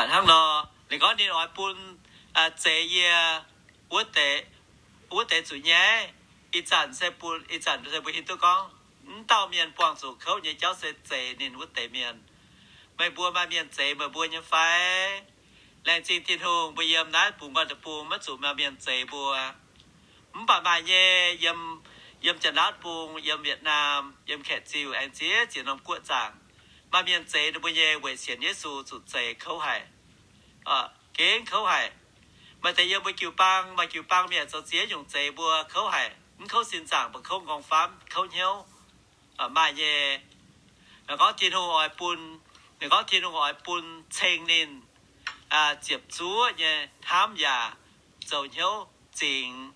Hnangv nor, ninh gorngv ninh oix bun zeix yie wuov deix, wuov deix zuqc nyaiv. Ih zanc se bun, ih zanc se mbuo hiuv duqv gorngv, mv dauh mienh buangh zuqc kouv nyei jauv se zeix ninh wuov deix mienh. Meih mbuo maaih mienh zeix meih mbuo nyei fai? Laengz zingh Tin-Hungh, mbuo yiem naaiv bungx nqoi deic-bung maiv zuqc maaih mienh zeix mbuo. Mv baac maaih nyei, yiem, yiem Janx-Laauv Bung, yiem Vietnam, yiem Kaeqv-Ziuh, aengx ziex ziex norm guoqv zaangc, maaih mienh zeix ninh mbuo nyei weic sienx Yesu zuqc zeix kouv haic. Gengh kouv haic. Maaih deix yiem mbuo jiu-baang, maaih jiu-baang mienh zoux ziex nyungc zeix mbuo kouv haic. Mv kouv sin zaangc, mv baac kouv nqorngv-famv, kouv hnyouv. Maaih nyei. Ninh gorngv Tin-Hungh oix bun, ninh gorngv Tin-Hungh oix bun ceng ninh ziepc zuoqv nyei hnamv yaac zoux hnyouv zingx.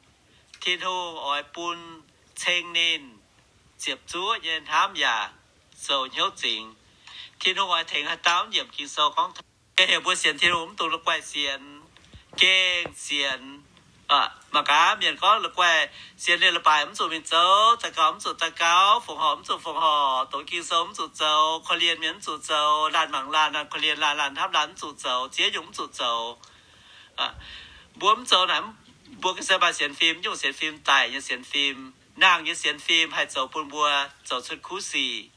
Tin-Hungh oix bun ceng ninh ziepc zuoqv nyei hnamv yaac zoux hnyouv zingx. Tin-Hungh oix tengx haaix dauh? Yiemc Ging-Sou gorngv, heuc mbuo sienx Tin-Hungh mv dungx la'guaih sienx, gengh sienx. Mangc gaax mienh gorngv la'guaih sienx liuz leiz-baaix mv zuqc mingh zoux, daux gaux mv zuqc daux gaux, fongc horc mv zuqc fongc horc, doqc Ging-Sou mv zuqc zoux, korv-lienh mienh mv zuqc zoux, laanh mangc laanh, laanh korv-lienh laanh, laanh hnamv laanh mv zuqc zoux, ziex nyungc mv zuqc zoux. Mbuo mv zoux naaic, mbuo ga'sie maaih sienx fim, nyungc sienx fim daic nyei sienx fim, nangh nyei sienx fim haih zoux bun mbuo zoux cuotv kuv sic,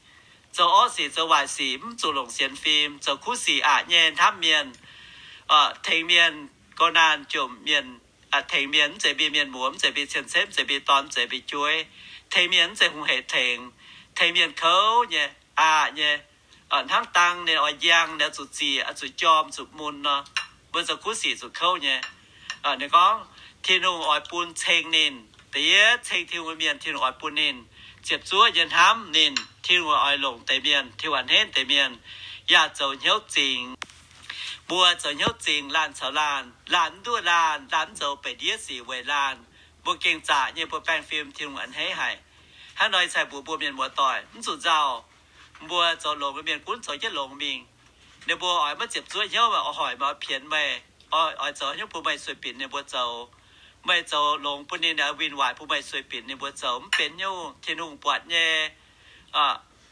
zoux orqv sic, zoux waaic sic, mv zuqc longc sienx fim, zoux kuv sic aqc nyei hnamv mienh, tengx mienh gox naanh jomc mienh, tengx mienh mv zeiz mbi mienh muoz, mv zeiz mbi cien-ceqv, mv zeiz mbi dorn, mv zeiz mbi jueiv, tengx mienh mv zeiz hungh hec tengx, tengx mienh kouv nyei, aqc nyei, hnangv dang ninh oix njang, ninh zuqc ziec, zuqc jorm, zuqc mun nor, mbuo zoux kuv sic zuqc kouv nyei. Ninh gorngv Tin-Hungh oix bun ceng ninh, da'yietv ceng Tin-Hungh mienh, Tin-Hungh oix bun ninh ziepc zuoqv nyei hnamv ninh. Tin-Hungh oix longc deix mienh, Tin-Hungh a'hneiv deix mienh, yaac zoux hnyouv zingx. Mbuo zoux hnyouv zingx laanh caux laanh, laanh mv nduov laanh, laanh mv zoux beic ndiev sic weic laanh. Mbuo gengh zaqc nyei, mbuo baengh fim Tin-Hungh a'hneiv haic. Hnangv nor ih zanc mbuox mbuo mienh muoz-doic mv zuqc nzauh. Mbuo zoux longx, mienh gunv zoux jienv longx mingh. Ninh mbuo oix maiv ziepc zuoqv hnyouv, oix hoic meih, oix pienx meih, oix zoux hnyouv bun meih sueih binc ninh mbuo zoux. Meih zoux longx bun ninh, ninh win-waaic bun meih sueih binc ninh mbuo zoux, mv benx nyungc. Tin-Hungh buatc nyei.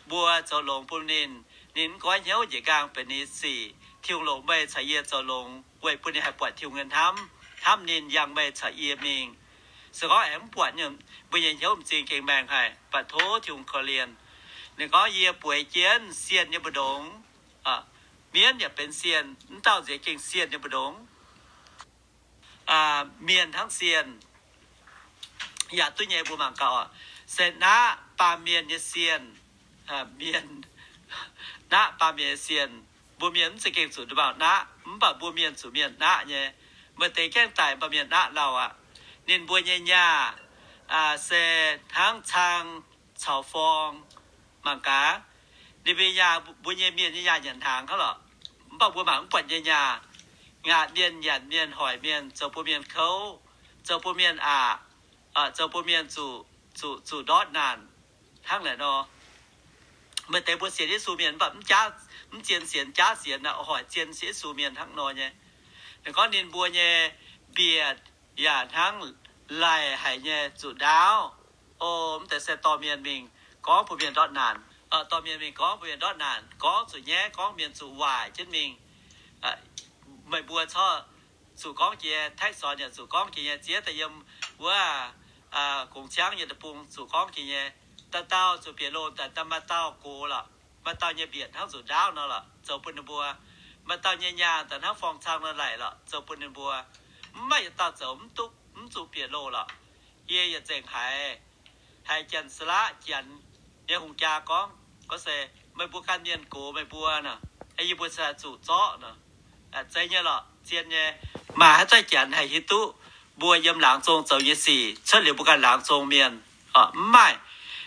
Mbuo zoux longx bun ninh, ninh mv goiv hnyouv njiec nqaang benx ninh sic. Tin-Hungh longc meih caux yie zoux longx weic bun ninh haih buatc Tin-Hungh nyei hnamv, hnamv ninh, yangh meih caux yie mingh. Se gorngv aengx mv buatc, mbuo nyei hnyouv m'zing gengh maengh haic, baac tov Tin-Hungh korv-lienh. Ninh gorngv, yie bueix jienv sienh nyei mbu'ndongx, mienv yaac benx sienh, mv dauh nziex gengh sienh nyei mbu'ndongx. Mienh hnangv sienh, yaac duqv nyei, mbuo mangc gaax oc. Se naqv baamh mienh nyei sienh, mienh, naqv baamh mienh nyei sienh. Mbuo mienh mv zeiz gengh zuqc ndongc naqv, mv baac mbuo mienh zuqc mienh naqv nyei. Maaih deix gaengh daic mv baac mienh naqv lauh aqv. Ninh mbuo nyei nyaah se hnangv cang caux forng. Mangc gaax, ninh mbuo nyaah, mbuo nyei mienh nyei nyaah nyanc hnaangx hnangv lorqc. Mv baac mbuo mangc mv buatc nyei nyaah, ngaatc mienh, nyanc mienh, hoic mienh, zoux bun mienh kouv, zoux bun mienh aqc, zoux bun mienh zuqc, zuqc, zuqc ndortv naanc hnangv naaic nor. Maaih deix mbuo sienx Yesu mienh mv baac mv jaav, mv zien sienx, jaav sienx, hoic zien sienx Yesu mienh hnangv nor nyei. Ninh gorngv ninh mbuo nyei mbietc yaac hnangv laic haic nyei zuqc ndaauv. O, mv deix se dorh mienh mingh gorngv bun mienh ndortv naanc. Dorh mienh mingh gorngv bun mienh ndortv naanc, gorngv zuqc nyaiv, gorngv mienh zuqc waaic jienv mingh. Meih mbuo corc zuqc gorngv jiex, Taekv Sox yaac zuqc gorngv jiex nyei, ziex daaih yiem wuov Gongx Ciangv nyei deic-bung zuqc gorngv jiex nyei. Dauh dauh zuqc bieqc loh daaih, maaih dauh gox lorqc, maaih dauh nyei mbietc hnangv zuqc ndaauv nor lorqc, zoux bun ninh mbuo. Maaih dauh nyei nyaah daaih hnangv forng-cang nor laic lorqc, zoux bun ninh mbuo. Mv maaih yietc dauh zoux mv duqv, mv zuqc bieqc loh lorqc. Yie yietc nzengc haiz, haiz Janx-Saalaqv Janx nyei hungh jaa gorngv, gorngv se, meih mbuo ganh mienh gox meih mbuo nor, yie mbuo se zuqc zorqv nor. Zeiz nyei lorqc, zien nyei. Maaih haaix zanc Janx haih hiuv duqv mbuo yiem laangz zong zoux nyei sic cuotv liuz mbuo ganh laangz zong mienh? Mv maaih.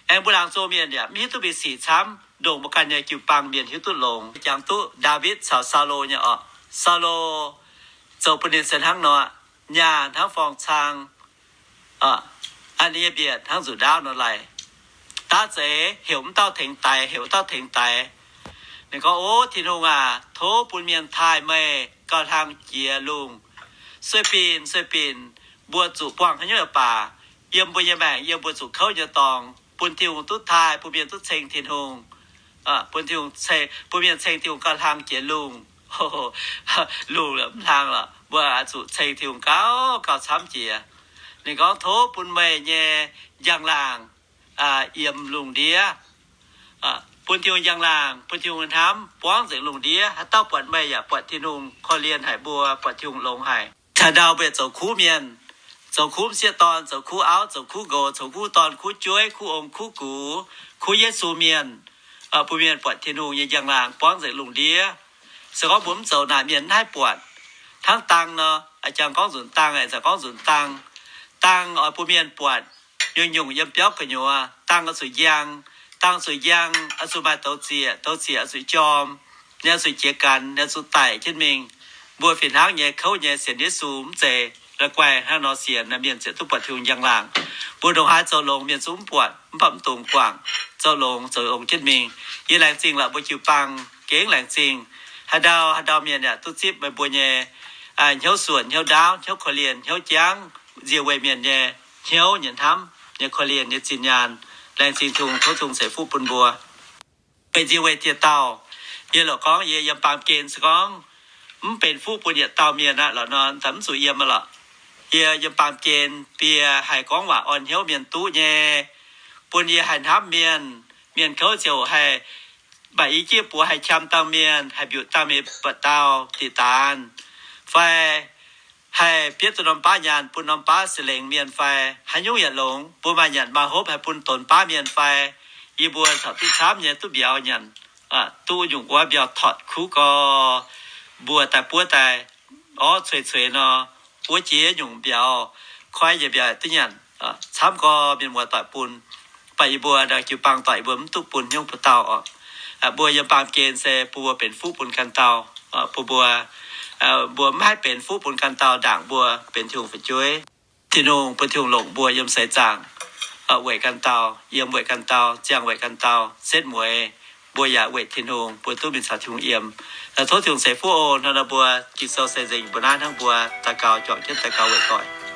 Aengx mbuo laangz zong mienh yaac mv hiuv duqv mbuo sic camv ndongc mbuo ganh nyei jiu-baang mienh hiuv duqv longx. Jangx duqv Ndaawitv caux Saulo nyei oc. Saulo zoux bun ninh se hnangv nor, nyaah hnangv forng-cang, ninh nyei mbietc hnangv nzuqc ndaauv nor laic. Daav zeiz heuc mv dauh tengx daix, heuc mv dauh tengx daix. Ninh gorngv, O Tin-Hungh aac, tov bun mienh taaih meih gauh hlang jiex lungh. Sueih binc, sueih binc, mbuo zuqc buangh haaix nyungc yaac baac, yiem mbuo nyei maengc, yiem mbuo zuqc kouv nyei dorngx, bun Tin-Hungh duqv taaih, bun mienh duqv ceng Tin-Hungh, bun Tin-Hungh ceng, bun mienh ceng Tin-Hungh gauh hlang jiex lungh. Lungh mv hlang lorqc, mbuo oix zuqc ceng Tin-Hungh gauh gauh camv jiex. Ninh gorngv, tov bun meih nyei njang-laangc yiemx lungh ndiev. Bun Tin-Hungh njang-laangc, bun Tin-Hungh hnamv buangv nzengc lungh ndiev. Haaix dauh buatc meih yaac buatc Tin-Hungh korv-lienh haic mbuo, buatc Tin-Hungh longx haic. Taux ndau mbuo zoux kuv mienh, zoux kuv m'sieqv dorn, zoux kuv auv, zoux kuv nqox, zoux kuv dorn, kuv jueiv, kuv ong, kuv gux, kuv Yesu mienh, bun mienh buatc Tin-Hungh nyei njang-laangc buangv nzengc lungh ndiev. Se gorngv mbuo mv zoux naaic, mienh mv haih buatc. Hnangv dang nor, a'jang gorngv nzunc dang, a'jang gorngv nzunc dang. Dang oix bun mienh buatc nyungc-nyungc yiem biauv gu'nyuoz. Dang oix zuqc njang, dang oix zuqc njang, oix zuqc maaih douz zieqc, douz zieqc oix zuqc jorm, ninh oix zuqc jiex ganx, ninh oix zuqc daic jienv mingh. Mbuo fih hnangv nyei kouv nyei sienx Yesu mv zeiz la'guaih hnangv nor sienx, naaiv mienh ziouc duqv buatc Tin-Hungh njang-laangc. Mbuo ndongc haaix zoux longx mienh zungv mv buatc, mv baac mv dungx guangc, zoux longx zoux longx jienv mingh. Yie laengz zingh lorqc, mbuo jiu-baang gengh laengz zingh. Haaix ndau haaix ndau mienh yaac duqv zipv meih mbuo nyei hnyouv suonc, hnyouv ndaauv, hnyouv korv-lienh, hnyouv jangv, nzie weih mienh nyei hnyouv, nyei hnamv, nyei korv-lienh, nyei zinh nyaanh. Laengz zingh Tin-Hungh, tov Tin-Hungh ceix fuqv bun mbuo. Meih nzie weih dieh dauh. Yie lorqc gorngv yie yiem baamh gen se gorngv mv benx fuqv bun yietc dauh mienh aqv lorqc nor, daaih mv zuqc yiem aqv lorqc. Yie yiem baamh gen biei haih gorngv waac orn hnyouv mienh duqv nyei, bun yie haih hnamv mienh. Mienh kouv ziouc haih maaih i jieqv buoz haih qam dangh mienh, haih mbiutc dangh mienh buoqc dauh diqc daanz, fai haih bietv duqv norm baav nyaanh bun norm baav se lengx mienh fai haaix nyungc yaac longx. Mbuo maaih nyanc maaih hopv haih bun donx baav mienh fai? Yie mbuo caux duqv camv nyei duqv mbiauz nyanc, duqv nyungc wuov mbiauz tortc kuv gau, mbuo daaih buov daaih orv cueix cueix nor, buov jiex nyungc mbiauz, koi nyei mbiauz duqv nyanc, camv gau mienh muoz-doic bun. Mv baac yie mbuo jiu-baang doic yie mbuo mv duqv bun hnyouv buoz dauh oc. Mbuo yiem baamh gen se bun mbuo benx fuqv bun ganh dauh, bun mbuo, mbuo mv haih benx fuqv bun ganh dauh ndaangc mbuo benx Tin-Hungh fu'jueiv. Tin-Hungh bun Tin-Hungh longc mbuo yiem seix zaangc weic ganh dauh, yiem weic ganh dauh, ziangh weic ganh dauh, setv mueiz. Mbuo yaac weic Tin-Hungh, mbuo duqv mingh caux Tin-Hungh yiem. Tov Tin-Hungh ceix fuqv oc. Hnangv nor mbuo Ging-Sou se nzengc mbuo naaiv hnangv, mbuo daux gaux juangc jienv daux gaux weic doic.